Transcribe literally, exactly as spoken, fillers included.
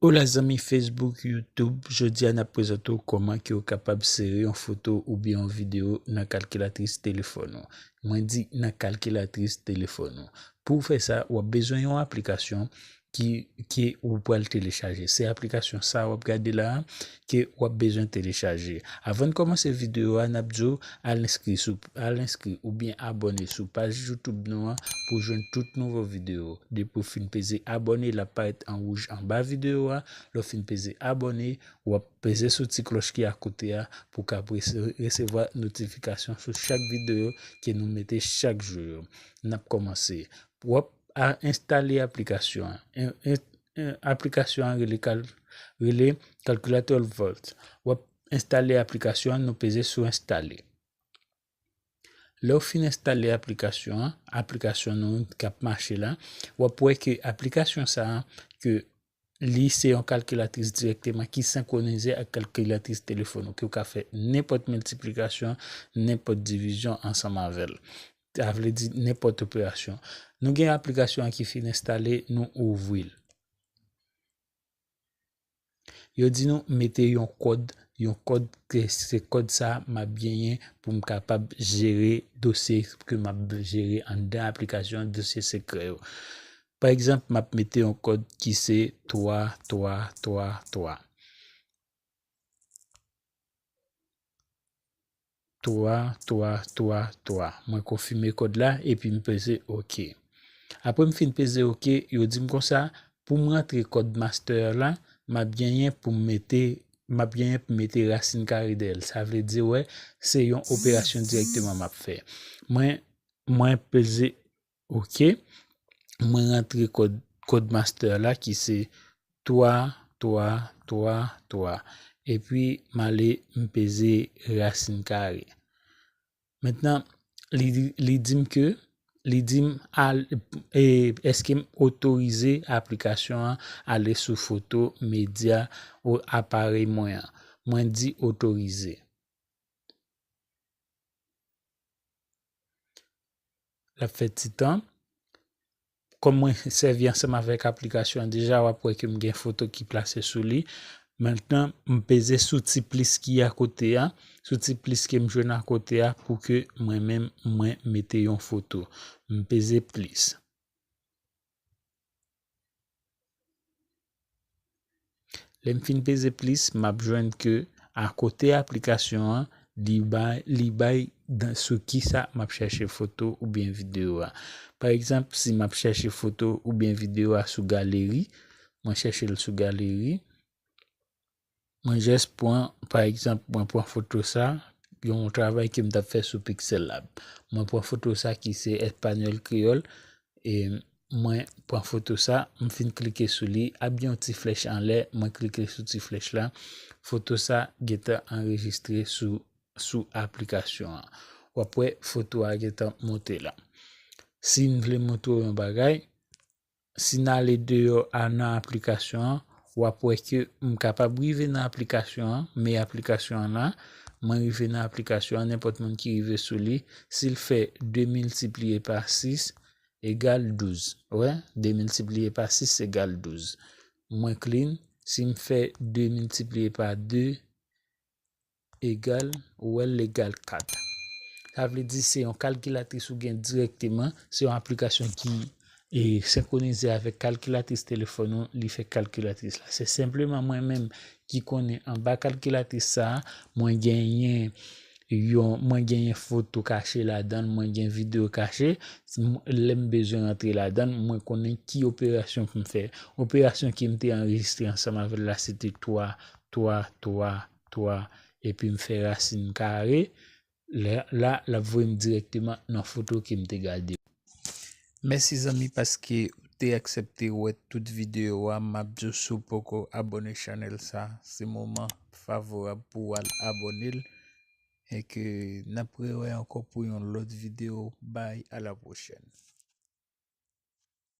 Hola zanmi Facebook, YouTube, jodi a n ap prezante w kòman ke w kapab sere yon foto oubyen yon videyo nan kalkilatris telefòn ou. Mwen di nan kalkilatris telefòn ou. Pou w fè sa, w ap bezwen yon aplikasyon ki, ke ou pral telechaje. Se aplikasyon sa w ap gade la a ke w ap bezwen telechaje. Avan n kòmanse videyo a, n ap di w al enskri sou, al enskri oubyen abòne sou paj YouTube nou an pou jwenn tout nouvo videyo. Depi w fin peze abòne, l ap parèt an wouj anba videyo a. Lè w fin peze abòne, w ap peze sou ti klòch ki akote a pou w ka rese-, resevwa notifikasyon sou chak videyo ke nou mete chak jou yo. N ap kòmanse. W ap a, enstale aplikasyon an. En, en, en, aplikasyon an rele kal-, rele Calculator Vault. W ap enstale aplikasyon an, nou peze sou enstale. Lè w fin enstale aplikasyon an, aplikasyon nou k ap mache la, w ap wè ke aplikasyon sa a, ke li se yon kalkilatris dirèkteman ki senkwonize ak kalkilatris telefòn ou, ke w ka fè nenpòt miltiplikasyon, nenpòt divizyon ansanm avè l. Sa vle di nenpòt operasyon. Nou gen aplikasyon an ki fin enstale, nou ouvri l. Yo di nou mete yon kòd, yon kòd ke se kòd sa a m ap genyen pou m kapab jere dosye ke m ap jere anndan aplikasyon, dosye sekrè yo. Pa egzanp, m ap mete yon kòd ki se twa, twa, twa, twa. Twa, twa, twa, twa. Mwen konfime kòd la epi m peze oke. Apre m fin peze oke, yo di m konsa, pou m rantre kòd master la, m ap genyen pou m mete, m ap genyen pou m mete rasin kare dèyè l. Sa vle di, wè, se yon operasyon dirèkteman m ap fè. Mwen, mwen peze oke. Mwen rantre kòd, kòd master la ki se twa, twa, twa, twa. Epi m ale m peze rasin kare. Mentnan, li, li di m ke, li di m al, e, èske m otorize aplikasyon an ale sou foto medya aparèy mwen an. Mwen di otorize. L ap fè ti tan. Kòm mwen sèvi ansanm avèk aplikasyon an deja, w ap wè ke m gen foto ki plase sou li. Mentnan, m peze sou ti plis ki akote a, sou ti plis ke m jwenn akote a pou ke mwen menm mwen mete yon foto. M peze plis. Lè m fin peze plis, m ap jwenn ke akote aplikasyon an, li bay, li bay dan, sou kisa m ap chèche foto oubyen videyo a. Pa egzanp, si m ap chèche foto oubyen videyo a sou galeri, mwen chèche l sou galeri. Mwen jis pran, pa egzanp, mwen pran foto sa, yon travay ke m t ap fè sou Pixel Lab. Mwen pran foto sa ki se Espanyòl Kreyòl, e mwen pran foto sa, m fin klike sou li, ap gen yon ti flèch anlè, mwen klike sou ti flèch la, foto sa gentan anrejistre sou, sou aplikasyon an. W ap wè foto a gentan monte la. Si n vle montre w yon bagay, si n ale deyò a nan aplikasyon an, w ap wè ke m kapab rive nan aplikasyon an, men aplikasyon an la, mwen rive nan aplikasyon an, nenpòt moun ki rive sou li, si l fè de miltipliye pa sis egal douz. Wè, de miltipliye pa sis egal douz. Mwen clean, si m fè de miltipliye pa de egal, ou wè l egal kat. Sa vle di se yon kalkilatris ou gen dirèkteman, se yon aplikasyon ki, e, senkwonize avèk kalkilatris telefòn ou, li fè kalkilatris la. Se senpleman mwen menm ki konnen anba kalkilatris sa a, mwen genyen yon, mwen genyen foto kache ladan l, mwen gen videyo kache. M-, lè m bezwen rantre ladan l, mwen konnen ki operasyon pou m fè. Operasyon ke m te anrejistre ansanm avè l la, se te twa, twa, twa, twa, epi m fè rasin kare. Lè, la, l ap voye m dirèkteman nan foto ke m te gade. Mèsi zanmi paske ou te aksepte wè tout videyo a. M ap di w si w poko abòne chanèl sa, se moman favorab pou w al abòne l. E ke n ap rewè ankò pou yon lòt videyo. Bye, à la prochaine.